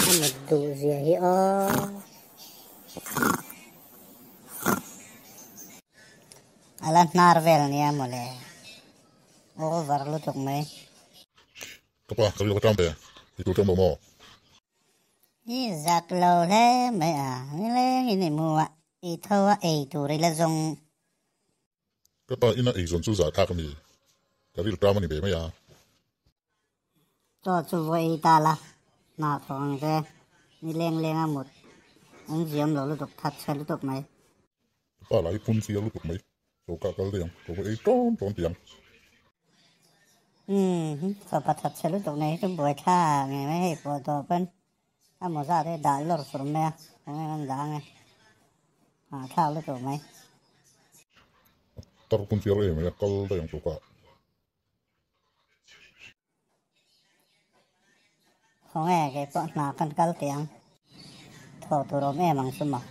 A mut duh zia hi aw. A la hnar vel nia mawle. Over lutuk mai. Ka pa, ka rilru ka ṭam ve. I tur ṭam lo maw? I zak lo hle mai a, nilengin i mu a, i tho a ei tur i la zawng. Ka pa ina ei zawn chu zah thlak a ni. Ka rilru ṭam a ni ve mai a. Chaw chu vawi ei ta la, hna thawk ang che, ni leng leng a mut an ziam lo lutuk, that chhe lutuk mai. Ka pa lah hi phun chiar lutuk mai, chaw kah kal daih ang, chaw ka ei ṭawn ṭawn tih ang. Umm, fapa that chhe lutuk nei hi chu buai thla ngei mai hei pawh tawh pawn a mawza te dah lawr fur mai a, eng em an dah ang e, hahthlak lutuk mai. Tar phun chiar em mai a, kal daih ang chaw kah. Khawnge kei pawh hna kan kal teh ang. Thawh tur awm em ang chu maw.